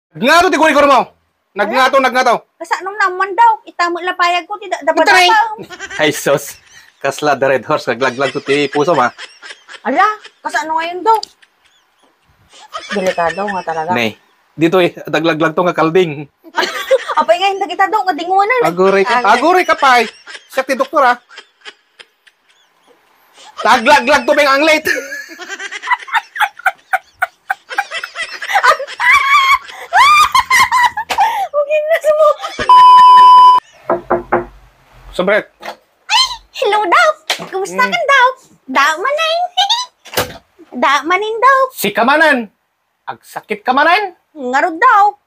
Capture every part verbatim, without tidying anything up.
Nagngato ti gurigurmo. Nagngato, nagngato. Kasano naman daw? Ita met la payagko ti da-, Itaray. Dabadaba. Ay, sus. Kasla the Red Horse, naglaglagto ti pusom, ha? Ala, kasano ngayon daw? Delikado nga talaga. Nay, ditoy, naglaglagto nga kalding. Apay nga, hindi kita daw, kadingunan. Aguray ka, aguray ka, pay. Siya ti doktor, ha? Naglaglag to, Beng, anglit. Okay na, sumo. Sobret. Ay, hello, Doc. Kumusta ka, Doc? Doc Manang. Doc Manang, Doc. Si Kamanan. Agsakit ka manen? Ngarud daw.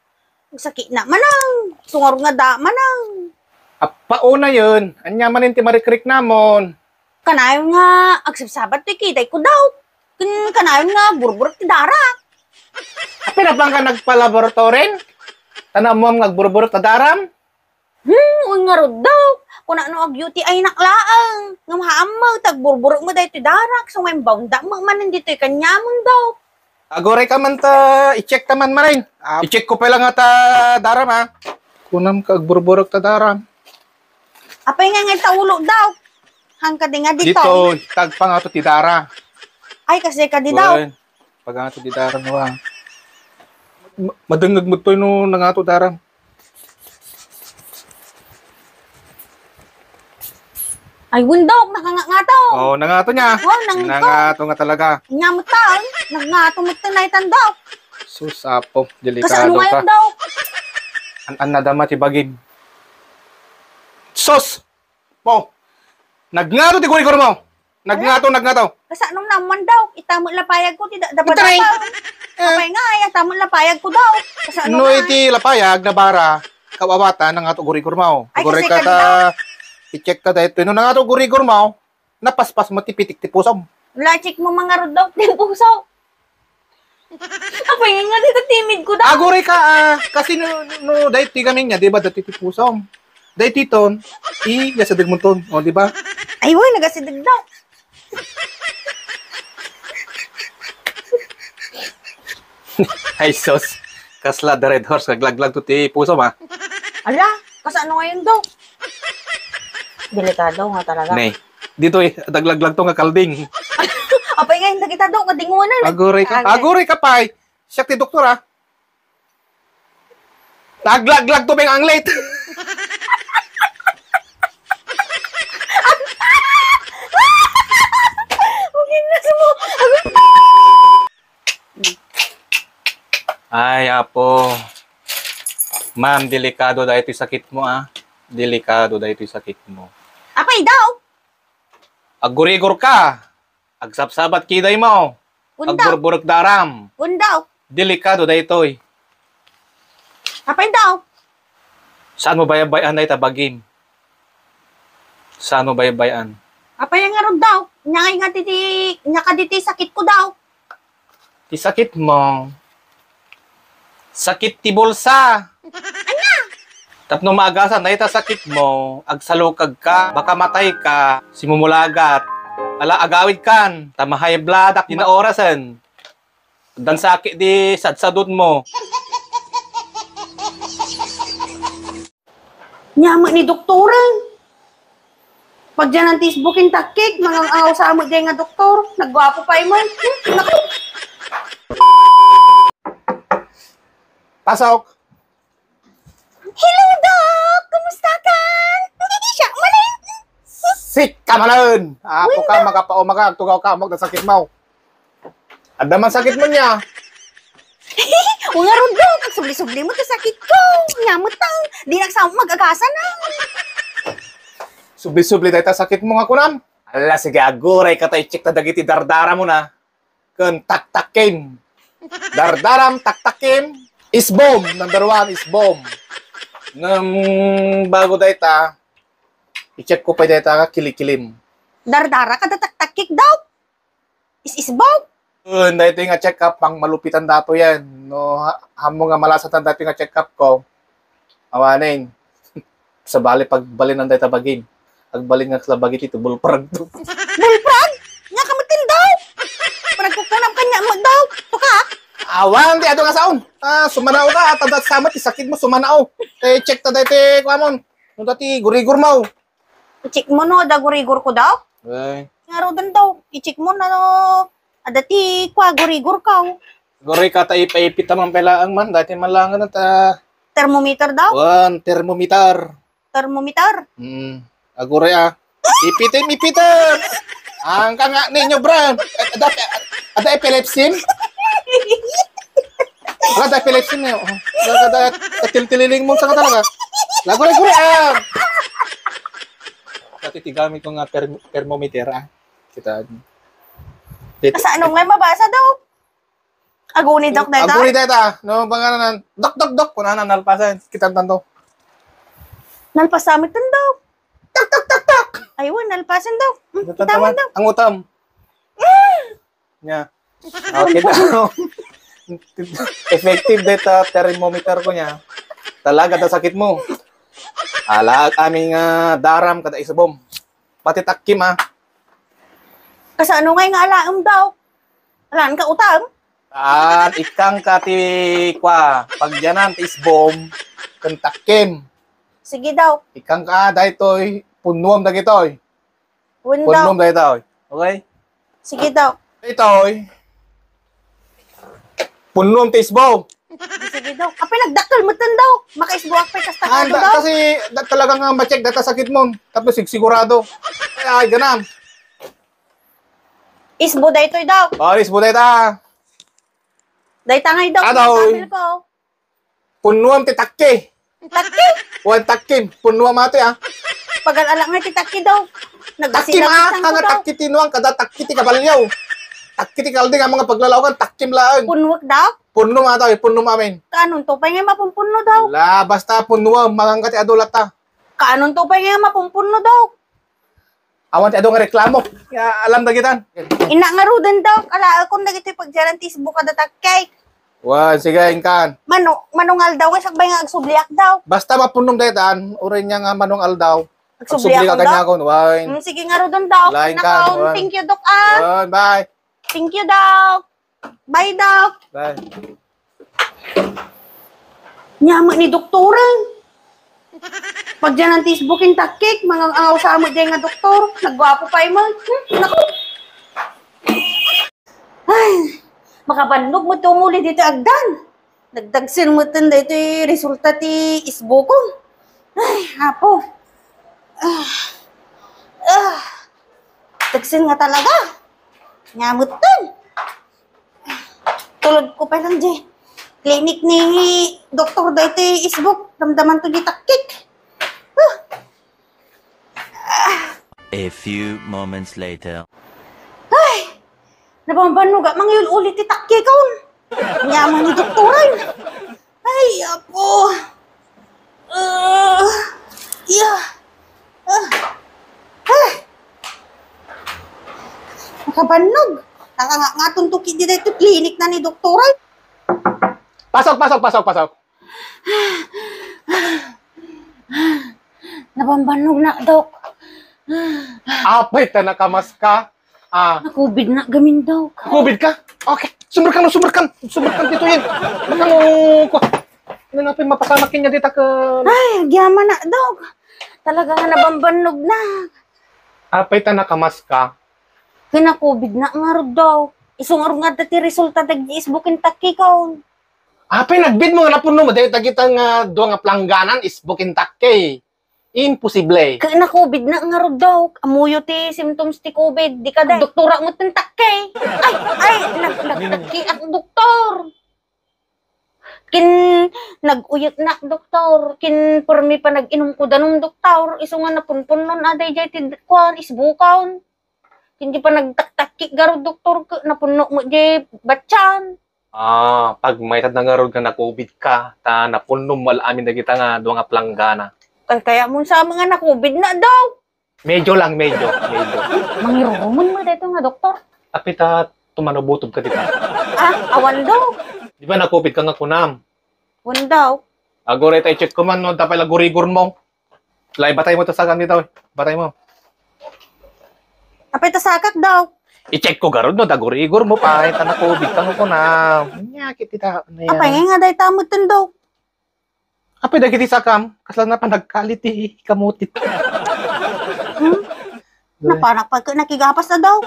Agsakit na manang. Sungar nga da manang. Appauna yun. Anya manen ti marikrik namon? Kanayon nga agsabsabat ti kiday ko daw. Ken kanayon nga burburek ti dara. Apay na pang ka nagpalaboratorin? Tanamuam nga agburburek ta daram? Hmm, wen ngarud daw. Kuna no ag-U T I nak laeng. Ngem haam met, agburburek met daytoy darak. So, ngayon bawnda met manen ditoy kaniamon daw. Aguray ka man ta, i-check ta man, Maring. Ah, i-check ko pa lang ta daram, ha. Kunam ka, agburburek ta daram. Apay nga ngay ta ulo daw. Hangka di nga dito. Dito, tagpangato ti dara. Ay, kasi ka di daw. Wen, pagangato ti dara, no, ha. Ma-, madengngeg mo to, no, nangato daram. Ay, wen daw, nakangato. Oh, nangato niya. Oh, nang-, nangato nga talaga. Nya mo taon, nagngato mo tinay tan daw. Sus, apo, delikado ka. Kasano ngayon daw? An-, an nadama ti bagim. Sus! Mo, nagngato ti gurigor mo. Nagngato, nagngato. Kasano naman daw? Ita met la payag ko, ti da-, dapat Itaray. Dapat. Eh. Apay nga, ay, ita met la payag ko daw. Kasano No, nga? Iti lapayag, nabara, kawawatan, nangato gurigor mo. Ay, gurigor kasi ka kanina ta, i-check ka dahil ito. No, nangato gurigor mo, napaspas mo, ti pitik, ti pusom. Wala, check mo, mga rod daw, ti puso. Apay nga, nga, dito timid ko daw. Aguray ka, ah, kasi no, no, dahil ti kami niya, di ba, dati ti pusom. Dahil titon, i, gasadeg mo ton, o, di ba? Ay, way, nagasideg daw. Ay, sus. Kasla the Red Horse, naglaglag to ti pusom, ha? Ala, kasano ngayon daw? Delikado nga talaga. Nay, ditoy, naglaglag to nga kalding. Apay nga, hindi kita daw, kadingunan. Aguray ka, aguray ka, pay. Siya ti doktor, ha? Naglaglag to, Beng, anglit. Okay na, sumo. Ay, apo. Ma'am, delikado daytoy sakit mo, ah. Delikado daytoy sakit mo. Apay daw? Aggurigor ka. Agsabsabat kiday mo. Wen daw. Agburburek daram. Wen daw. Delikado daytoy. Apay daw? Saan mo bayabayan dayta bagim? Saan mo bayabayan? Apay nga rod daw? Nya nga ti, nya kadi ti sakit ko daw. Ti sakit mo, sakit ti bulsa. Ania? Tapno maagasan dayta sakit mo, agsalukag ka, baka matay ka, simumulagat. Ala, agawid kan, ta ma-high blood ak dina orasen. Dan sakit di sadsadon mo. Nya met ni doktoren. Pagdianan ti isbukin takkik, mangang-aw sa met diay nga doktor. Nagguapo pay man. Hmm, naku. Pasok. Hello, Doc! Kumusta ka? Siak manen. Siak manen! Apo ka, makapauma ka, agtugaw ka, amok na sakit mo. Adda man sakit mo niya. Wen ngarud, Doc, agsubli-subli mo ti sakit ko. Nya met, ah, di nagsamok mag-agasan, ah. Subli-subli dayta sakit mo nga kunam. Ala, sige, aguray ka ta i-check ta dagiti dardara mo na. Ken taktakim. Dardaram, taktakim. Isbom, number one, isbom. Ngem bago dayta, i-check ko pay dayta nga kilikilim. Dardara kada taktakik daw. Is-isbog? Wen, daytoy nga check-up, pangmalupitan dato yan. No, ha-, haanmo nga malasatan daytoy nga check-up ko. Awanen. Sabali pagbalinan dayta bagim. Agbalin nga kasla bagi ti bullfrog to. Bullfrog? Nya ka met daw? Panagkukunam kaniak met daw. Tuka? Awan ti adu nga saon. Ah, sumanaoka, ta da sa met ti sakitmo, sumanao. Eh, check ta daytoy kuamon. No daytoy gurigormo. I-check mo no, adda gurigorko daw? Ay. Ngaruden daw, i-check mo no, adda ti kua gurigorko. Gurika ta ipaipit ta man pay laeng man, daytoy man laeng ta. Thermometer daw? Wen, thermometer. Thermometer? Hmm. Aguray, ah. Ipitin, ipitin! Ang ka nga ninyo, Bran. Ada, ada epilepsy? Wala, ada epilepsy niyo. Ada, ada, katiltililing mo sa ka talaga. Laguray-guray, ah. Dati ti gamit ko nga therm-, thermometer, ah. Kita. Kasano nga mabasa daw? Aguni, Dok, deta? Aguni, deta. No, bangaranan, "Dok, Dok, Dok," kunana, nalpasan. Kita tanto. Nalpasan mo tanto. Tak, tak, tak, tak. Ay, wan, nalpasan daw. Hmm, kita mo daw. Ang utam. Nya. Okay daw. Effective deta thermometer ko nya. Talaga, da sakit mo. Ala, aming, ah, daram kada isubom. Pati takkim, ah. Kasano ngay nga alaem daw? Alaan ka utam? Saan, ikkang ka ti, kwa, pagyanan ti isbom, ken takkim. Sige daw. Ikkang ka, daytoy, punnuam dagitoy. Wen daw. Punnuam daytoy. Okay? Sige daw. Daytoy. Punnuam ti isbom. Sige daw. Apay, nagdakkel metten daw. Makaisbuak pay kasta. Ah, kado da, daw. Kasi da, talaga nga ma-check data sakit mo. Tapos sig-, sigurado. Ay, ay, ganam. Isbo daytoy daw. Oh, isbo dayta. Dayta ngay daw. Adaw. Sabi ko. Punnuam ti takki. Takki? Wan takkim. Punnuam ati, ah. Pagal-ala nga ti takki daw. Takkim, ah, nga takki ti nuang, kada takki ti kabalyo. Takki ti kaldi nga mga paglalaokan, takkim laeng. Punwek daw? Punno nga daw, eh, punno amin. Kaanonto pay nga mapumpunno daw? La, basta punno, mangangka ti adu latta. Kaanonto pay nga mapumpunno daw? Awan ti adu nga reklamo. Ya, alam dagitan. Ina nga ruden daw, ala, akon dagiti pagdianan ti isbo kada takki. Wan, sige, inkan. Mano, manungal daw, nga sakbay nga agsubliak daw. Basta mapunnom daytan, uray niya nga manungal daw. Agsubliak daw? Agsubliak kaniakon, wan. Hmm, sige nga ruden daw. Lain kan, wan. Thank you, Dok, ah. Wan, bye. Thank you, Dok. Bye, Doc. Bye. Nia met ni doktoren. Pagdianan ti isbo ken takki, mangang-angaw sa met diay nga doktor. Nagguapo pay met. Hmm, naku. Ay, makabannog met ti umuli ditoy agdan. Nagdagsen metten daytoy resulta ti isbokon. Ay, Apo. Ah. Ah. Dagsen nga talaga. Nia metten. Tulodko pay lang diay clinic ni doktor daytoy isbok. Damdamanto diay takki. Ah. A few moments later. Ay! Nabambannog a mangiyul-uli ti takkikon. Nia met ni doktoren. Ay, Apo. Ah, iya. Ah. Ah. Makabannog. Nakangaton to kidi daytoy klinik na ni doktoren. Pasok, pasok, pasok, pasok. Nabambannog na, Dok. Apay ta nakamaska. Ah. Na-covid na gamin, Dok. Na-covid ka? Okay. Sumrekkan, sumrekkan. Sumrekkan ditoyen. Makano ko. Ano na pin mapasamak kanya dita ka? Ay, agyamanak, Dok. Talaga nga nabambannog na. Apay ta nakamaska. Kina-covid na ngarud, Dok. Isu ngarud nga ti resulta dagiti isbo ken takkikon. Apay, nagbit mo nga napunno mo, dahil dagita nga dua nga plangganan, isbo ken takki. Imposible. Kina-covid na ngarud, Dok. Ammoyo ti symptoms ti covid. Di ka, Dok. Doktora mo ten takki. Ay, ay, nag-, nagtakki ak, doktor. Kin, nag-uyek na, doktor. Kin, permi pa nag-inom ko danum, doktor. Isu nga napunpunnon, aday, jay ti, kuan, isbokon. Kin, di pa nagtaktakki, garud, doktor, ke-, napunno mo, jay, batyan. Ah, pagmayat na ngarud nga na-covid ka, ta napunnom mo amin dagita nga dua nga planggana. Kay kaya mo sa mga na-covid na daw. Medyo lang, medyo, medyo. Mangirurumon mo dito nga doktor. Apita, tumanubutob ka dita. Ah, awan daw. Di ba na-covid ka nga kunam? Wan daw. Aguray ta i-check ko man, no, tapay lagurigor mo. Lai, batay mo to sa kanito. Batay mo. Apay ta sakak daw. I-check ko garud no dagurigor mo pay, ta na-covid ka no kuna. Nya, kiti ta, ano yan? Apay, nga dayta metten daw. Apay, dagiti sakam, kasla na panagkali ti kamutit. Hmm? Napanak pa ka, nakigapas na daw.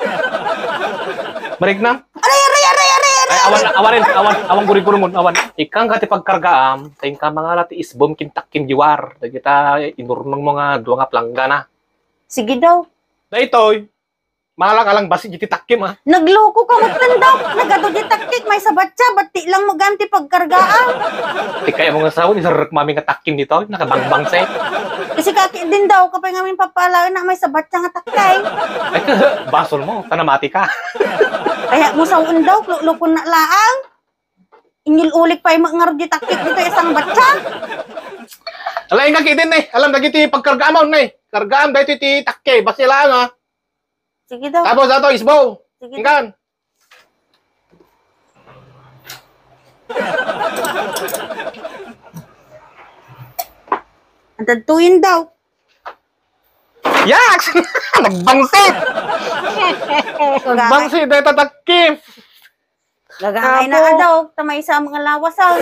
Mariknam? Aray, aray, aray, aray, aray! Ay, awan, awan, awan, awan, gurigor mo, awan. Ikkan ka ti pagkargaam, ta inka mangala ti isbom ken takkim di war. Dagita inurnong mo nga dua nga planggana. Sige daw. Daytoy, malakalang basi iti takkim, ha? Nagloko ka metten daw. Nagadu di takkim, maysa batsa, bati lang mo ganti pagkargaam. Ti kaya mo nga sao, isarrek mami nga takkim dito, nakabangbangse. Kasi kaki din daw, kapay nga min papalaen na maysa batsa nga takkim. Ay, basol mo, ta namati ka. Kaya mo sao daw, luklukon na laang. Inyul-ulik pay mo ngarud di takkim dito, isang batsa. Ala, inka kidin, eh. Alam, dagiti pagkargaam, eh. Kargaam, daytoy ti takkim, basi laang, ha? Sige daw. Tapos ato, isbo. Sige. Ingkan. Ang tagtuyin daw. Yaks! Nagbangsit! Nagbangsit, dahil tatakip! Gagangay na Apo. Adaw, ta maysa nga lawasan.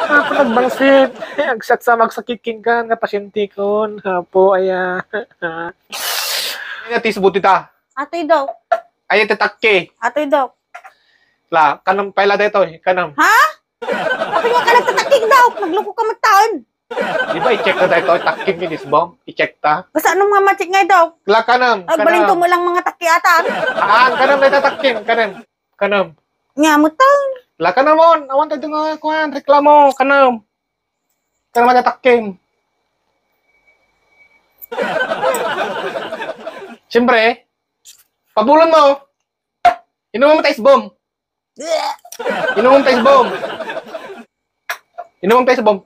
Apo, nagbangsit. Agsaksa, magsakit kinggan nga pasyente kon. Apo, aya. Aya, tisbo ti ta. Atoy, Dok. Aya, ti takki. Atoy, Dok. La, kanam pay la daytoy, kanam. Ha? Apay nga ka nagtatakki, Dok? Nagloko ka met taon. Di ba, i-check na daytoy, takki, minisbo? I-check ta. Kasano nga ma-check nga, Dok? La, kanam, Agbalin kanam. Ko mo lang mga takki ata. Haan, kanam, dayta takki, kanam. Kanam. Nga mo taon. La, kanam, on. Awan tayo nga, kuwan, reklamo, kanam. Kanam, dayta takki. Siyempre, pabulon mo. Inom mo tayo isbom. Inom mo tayo isbom. Inom mo tayo isbom.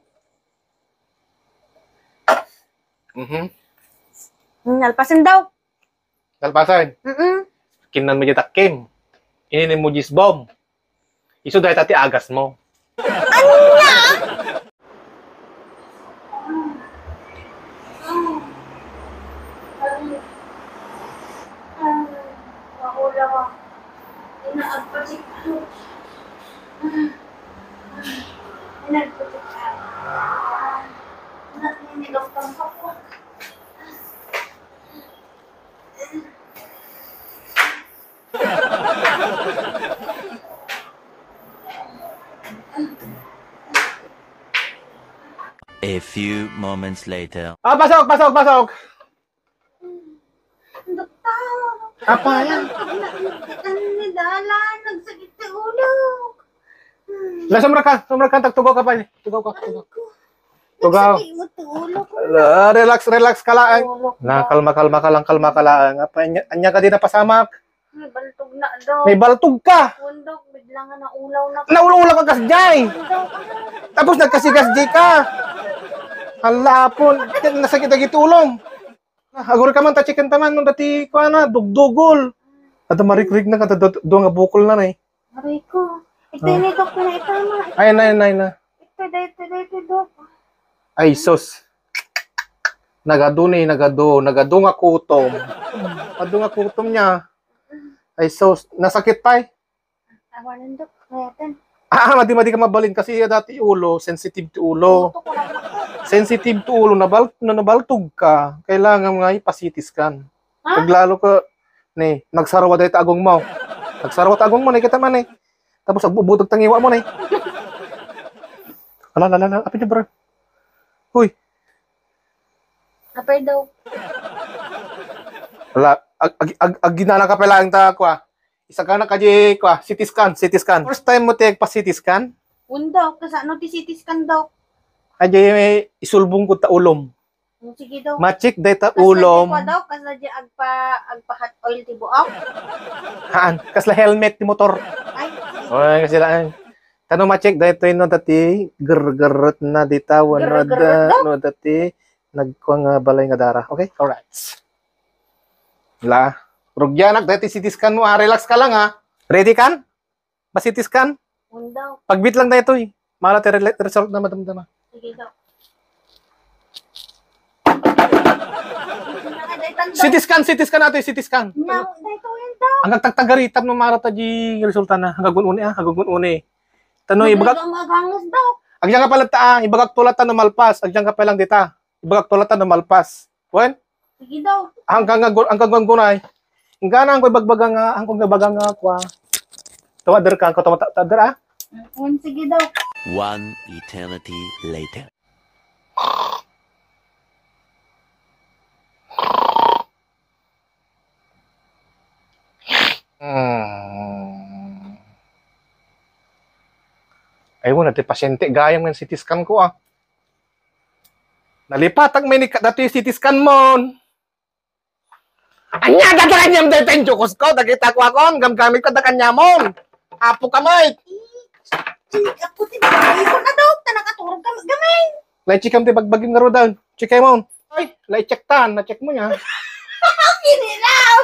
Mhm. Nalpasan daw. Nalpasan? Mm-mm. Kinnan mo dyan takkim. Ininom mo dyan isbom. Isu dahil ti agas mo. Anya? A few moments later. Ah, pasok, pasok, pasok. Doktor. Apa yan? Ni Dala, nagsakit sa ulo. La, sumra ka, sumra ka, tagtugaw ka pa, eh. Tugaw ka, tugaw. Tugaw. Nagsakit mo sa ulo ko. La, relax, relax ka lang. Ulo ko. Na, kalma, kalma ka lang, kalma ka lang. Apa, anya, anya ka di napasamak? May baltog na daw. May baltog ka. Undok, bigla nga naulaw na. Naulaw ka kasjay. Undok, ah. Tapos nagkasigasjay ka. Hala, apon. Nasakit dagiti ulom. Ah, aguri ka man, ta-checkan ta man, no, dati, kuana, dugdugol. At marikrig na ka, ta-, dua nga bukol na, eh. Aray ko. Ito ni Dok na itama. Ay, na, na, na. Ito, dito, dito, Dok. Ay, sus. Nagadu ni, nagadu, nagadu nga kutom. Adu nga kutom niya. Ay, sus. Nasakit pa, eh. Awanan, Dok. Ngayon. Ah, madi-madi ka mabalin kasi dati ulo, sensitive ti ulo. Sensitive ti ulo, nabal-, na nabaltog ka, kailangan nga ipa-C T scan. Ha? Pag lalo ka, ni, nagsarwa dayta agong mo. Nagsarwa ta agong mo, ni, kita man, eh. Tapos agbubutog tangiwa mo, ni. Ala, ala, ala, apin niya, bro? Huy. Apay daw. Ala, ag-, ag-, ag-, aginana ka pa lang ta, kwa. Isagana ka di, kwa, C T scan, C T scan. First time mo ti agpa-C T scan? Unda, kasano ti C T scan daw? Ay, di, isulbong ko ta ulom. Hmm, sige daw. Ma-check dayta ulom. Kasla di, kwa daw, kasla di agpa-, agpa-hot oil ti buok? Haan, kasla helmet ti motor. Ay, sige. Oy, kasi lang. Tano ma-check daytoy no dati gergerot na dita, wano da, no dati nagkua nga balay nga dara. Okay? Alright. La, rugianak, daytoy C T scan mo, ha? Relax ka lang, ha? Ready kan? Ma-C T scan? Undaw. Pagbit lang daytoy. Mala ti re-, result na madamdama. Sige daw. C T scan, C T scan, ate, C T scan. Ang agtagtagaritam no marata di resulta na. Hanggang uni, ah, hanggang uni. Tano, ibagak. Ang agangas daw. Agyan ka pala ta, ah, ibagak tulatan no malpas. Agyan ka pa lang dita. Ibagak tulatan no malpas. Wen? Sige daw. Ang kang ang kang gunay. Ingana ang ibagbaga nga, ang kung nabaga nga kwa. Tawader ka, ang katawa tader, ah. Wen, sige daw. One eternity later. Hmm. Ay mo na ti pasyente gayam nga C T scan ko, ah. Nalipatak may ni dati C T scan mon. Anya da kanyam da ten jukos ko, dagita ko akon, gamgamit ko da kanyamon. Apo ka, Mike. Check up ko ti babae ko na, Dok. Ta nakaturog ka gamay. Lai check am ti bagbagim nga rodan. Check mo. Ay, lai check tan, na check mo niya. Kinilaw.